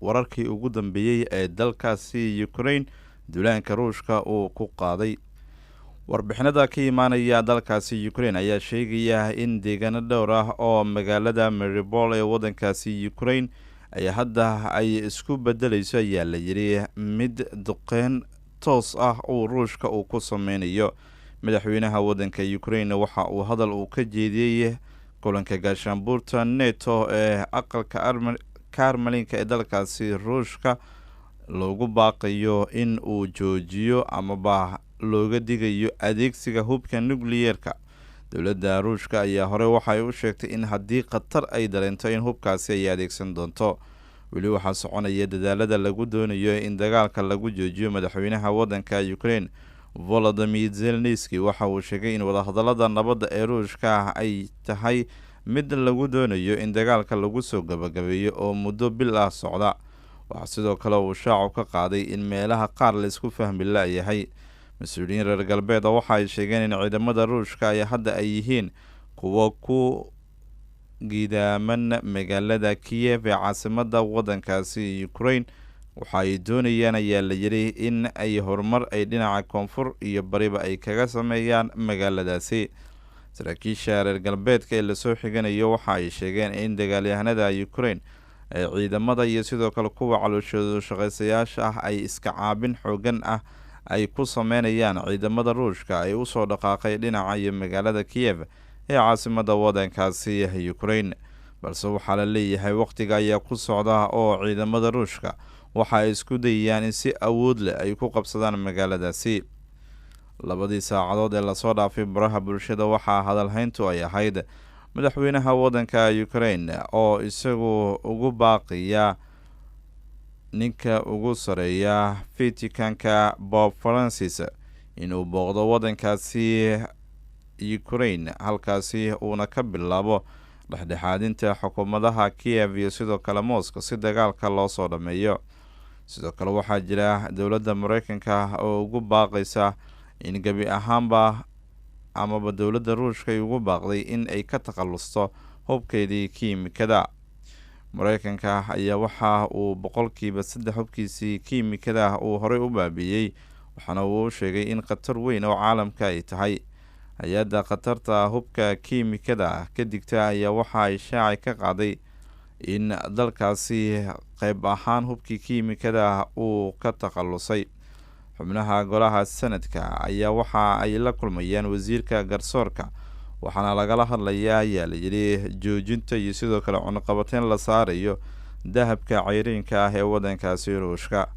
Wararkii ugu dambeeyey ee dalkaasi Ukraine duulaanka Ruushka uu ku qaaday. Warbixinada ka imaanaya dalkaasi Ukraine ayaa sheegaya in deegaano dhowr ah oo magaalada Mariupol ee wadankaasi Ukraine ay hadda ay isku bedeleyso, ayaa la yidhi, mid duqeyn toos ah uu Ruushka uu ku sameynayo. Madaxweynaha wadanka Ukraine waxa uu hadal uu ka jeediyey kulanka gaashaanbuurta NATO ee aqalka Kremlinka ee dalkaasi Ruushka loogu baaqayo in uu joojiyo amaba looga digayo adeegsiga hubka nukliyeerka. Dowladda Ruushka ayaa hore waxay u sheegtay in haddii khatar ay dareento in hubkaasi ay adeegsan doonto. Weli waxaa soconaya dadaalada lagu doonayo in dagaalka lagu joojiyo. Madaxweynaha wadanka Ukraine Volodymyr Zelenski waxa uu sheegay in wadahadalada nabadda ee Ruushka ay tahay mid lagu doonayo in dagaalka lagu soo gabagabeeyo oo muddo bil ah socda. Waxaa sidoo kale uu shaacu ka qaaday in meelaha qaar laisku fahmi la-yahay. Mas-uuliyiin reer galbeeda waxa ay sheegeen in ciidamada Ruushka ay hadda ay yihiin kuwo ku gidaaman magaalada Kiyev ee caasimada wadankaasi Ukraine. Waxa ay doonayaan, ayaa la yidhi, in ay horumar ay dhinaca koonfur iyo bariba ay kaga sameeyaan magaaladaasi. Saraakiisha reer galbeedka ee lasoo xiganayo waxa ay sheegeen in dagaalyahanada Ukraine ee ciidamada iyo sidoo kale kuwa calooshooda shaqeysayaasha ah ay iska caabin xoogan ah ay ku sameynayaan ciidamada Ruushka ay usoo dhaqaaqay dhinaca iyo magaalada Kiyev ee caasimada wadankaasi Ukraine. Balse waxaa la leeyahay waqtiga ayaa ku socda oo ciidamada Ruushka waxa ay isku dayayaan in si awood leh ay ku qabsadaan magaaladaasi. Labadii saacadood ee lasoo dhaafay baraha bulshada waxaa hadalhayntu ay ahayd madaxweynaha wadanka Ukraine oo isagu ugu baaqaya ninka ugu sareeya Vaticanka Pope Francis inuu booqdo wadankaasi Ukraine, halkaasi uuna ka bilaabo dhexdhexaadinta xukuumadaha Kiyev iyo sidoo kale Moscow si dagaalka loo soo dhameeyo. Sidoo kale waxaa jira dowladda Mareykanka oo ugu baaqaysa in gebi ahaanba amaba dowladda Ruushka ay ugu baaqday in ay ka takhalusto hubkeedii kiimikada. Mareykanka ayaa waxa uu 3% hubkiisii kiimikada uu horey u baabiiyey, waxaana uu sheegay in khatar weyn oo caalamka ay tahay. Hay-adda khatarta hubka kiimikada ka digta ayaa waxa ay shaaci ka qaaday in dalkaasi qeyb ahaan hubkii kiimikada uu ka takhalusay. Xubnaha golaha sanadka ayaa waxa ay la kulmayaan wasiirka garsoorka, waxaana lagala hadlayaa, ayaa la yidhi, joojinta iyo sidoo kale cunaqabateyn la saarayo dahabka ceyriinka ah ee wadankaasi Ruushka.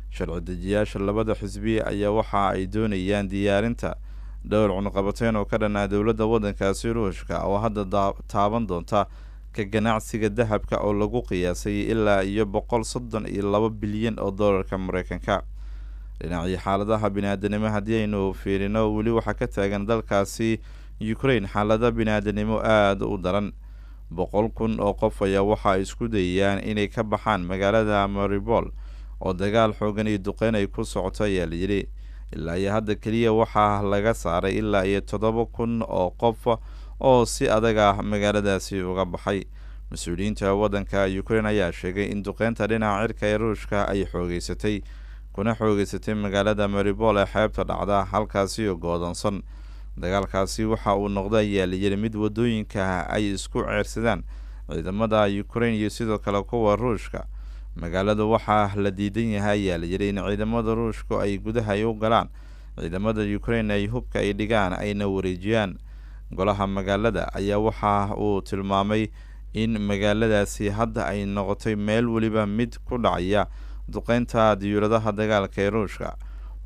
Sharci dejiyaasha labada xisbi ayaa waxa ay doonayaan diyaarinta dhowr cunaqabateyn oo ka dhanaa dowladda wadankaasi Ruushka oo hadda taaban doonta ka ganacsiga dahabka oo lagu qiyaasay ilaa iyo 132 bilyan oo doolarka Mareykanka. Dhinacii xaaladaha bini-aadanimo haddii aynu fiirino, weli waxaa ka taagan dalkaasi Ukraine xaalada bini-aadanimo aada u daran. 100,000 oo qof ayaa waxa ay isku dayayaan inay ka baxaan magaalada Mariupol oo dagaal xoogan iyo duqeyn ay ku socoto, ayaa la yidhi. Ilaa iyo hadda keliya waxaa laga saaray ilaa iyo 7,000 oo qof oo si adag ah magaaladaasi uga baxay. Mas-uuliyiinta waddanka Ukraine ayaa sheegay in duqeynta dhinaca cirka ee Ruushka ay xoogeysatay kuna xoogeysatay magaalada Mariupol ee xeebta dhacda, halkaasi oo goodansan. Dagaalkaasi waxa uu noqday, ayaa la yidhi, mid wadooyinka ay isku ceersadaan ciidamada Ukraine iyo sidoo kale kuwa Ruushka. Magaalada waxaa la diidan yahay, ayaa la yidhi, in ciidamada Ruushku ay gudaha ay u galaan, ciidamada Ukraine ay hubka ay dhigaan ayna wareejiyaan. Golaha magaalada ayaa waxa uu tilmaamay in magaaladaasi hadda ay noqotay meel weliba mid ku dhacaya duqeynta diyuuradaha dagaalka ee Ruushka.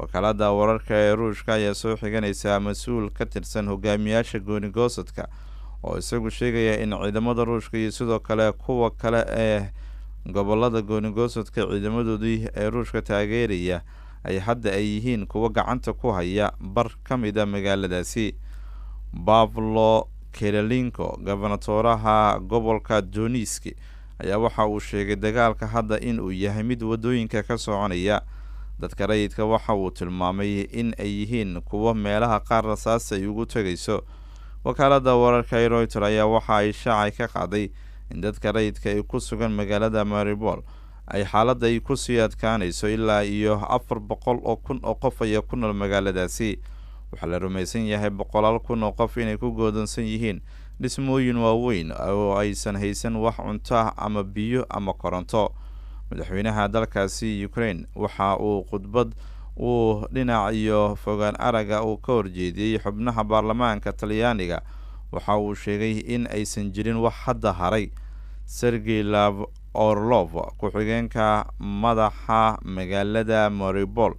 Wakaalada wararka ee Ruushka ayaa soo xiganaysa mas-uul ka tirsan hogaamiyaasha gooni-goosadka oo isagu sheegaya in ciidamada Ruushka iyo sidoo kale kuwa kale ee gobolada gooni-goosadka ciidamadoodii ee Ruushka taageeraya ay hadda ay yihiin kuwo gacanta ku haya bar ka mid a magaaladaasi. Pavlo Kirilenko, gobernatoraha gobolka Donetsk, ayaa waxa uu sheegay dagaalka hadda in uu yahay mid wadooyinka ka soconaya. Dadka rayidka waxa uu tilmaamay in ay yihiin kuwo meelaha qaar rasaas ay ugu tegayso. Wakaalada wararka ee Reuter ayaa waxa ay shaacay ka qaaday in dadka rayidka ay ku sugan magaalada Mariupol ay xaaladda ay kusii adkaanayso. Ilaa iyo 400,000 oo qof ayaa ku nool magaaladaasi. Waxaa la rumaysan yahay boqolaal kun oo qof inay ku goodansan yihiin dhismooyin waaweyn oo aysan haysan wax cunto ah ama biyo ama koronto. Madaxweynaha dalkaasi Ukraine waxa uu khudbad uu dhinac iyo fogaan araga uu ka horjeediyey xubnaha baarlamaanka Talyaaniga. Waxa uu sheegay in aysan jirin wax hadda haray. Sergey Lav Orlov, ku-xigeenka madaxa magaalada Maribol,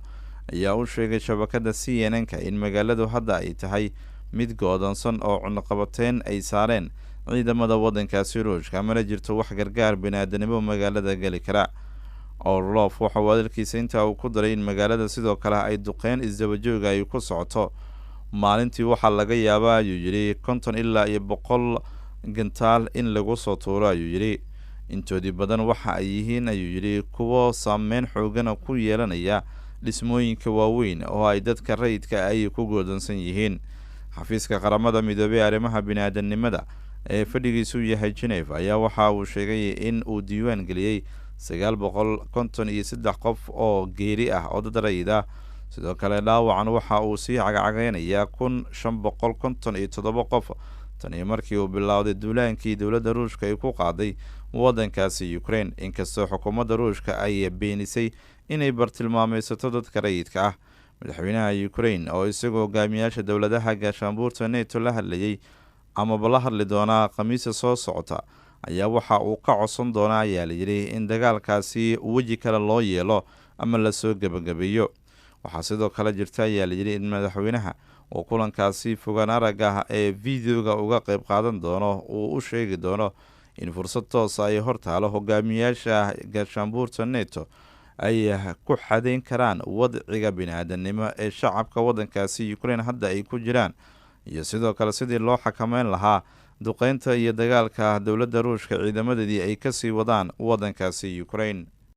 ayaa u sheegay shabakada CNN-ka in magaaladu hadda ay tahay mid goodansan oo cunaqabateyn ay saareen ciidamada waddankaasi Ruushka, mana jirto wax gargaar biniaadanimo magaalada geli kara. Orlof waxa uu hadalkiisa intaa uu ku daray in magaalada sidoo kale ay duqeyn isdabajooga ay ku socoto. Maalintii waxaa laga yaabaa, ayuu yidhi, 50 ilaa iyo 100 gantaal in lagu soo tuuro, ayuu yidhi. Intoodii badan waxa ay yihiin, ayuu yidhi, kuwo saameyn xoogana ku yeelanaya dhismooyinka waaweyn oo ay dadka rayidka ay ku goodansan yihiin. Xafiiska Qaramada Midoobey arrimaha biniaadanimada ee fadhigiisu yahay Geneva ayaa waxa uu sheegay in uu diiwaan geliyey 953 qof oo geeri ah oo dad rayid ah. Sidoo kale dhaawacan waxa uu sii cagcageynayaa 1557 qof tan iyo markii uu bilowday duulaankii dowladda Ruushka ay ku qaaday waddankaasi Ukraine, inkastoo xukuumadda Ruushka ay beenisay inay bartilmaameysato dadka rayidka ah. Madaxweynaha Ukraine oo isagoo hogaamiyaasha dowladaha gaashaanbuurta Neto la hadlayay amaba la hadli doonaa Khamiisa soo socota ayaa waxa uu ka codsan doonaa, ayaa layidhi, in dagaalkaasi weji kale loo yeelo ama lasoo gebagabeeyo. Waxaa sidoo kale jirta, ayaa layidhi, in madaxweynaha uu kulankaasi fogaan arag ah ee videoga uga qeyb qaadan doono uu u sheegi doono in fursad toosa ay hortaalo hogaamiyaasha gaashaanbuurta Neto ay ku xadeyn karaan wadciga bini-aadanimo ee shacabka waddankaasi Ukraine hadda ay ku jiraan, iyo sidoo kale sidii loo xakameyn lahaa duqeynta iyo dagaalka dowladda Ruushka ciidamadeedii ay kasii wadaan waddankaasi Ukraine.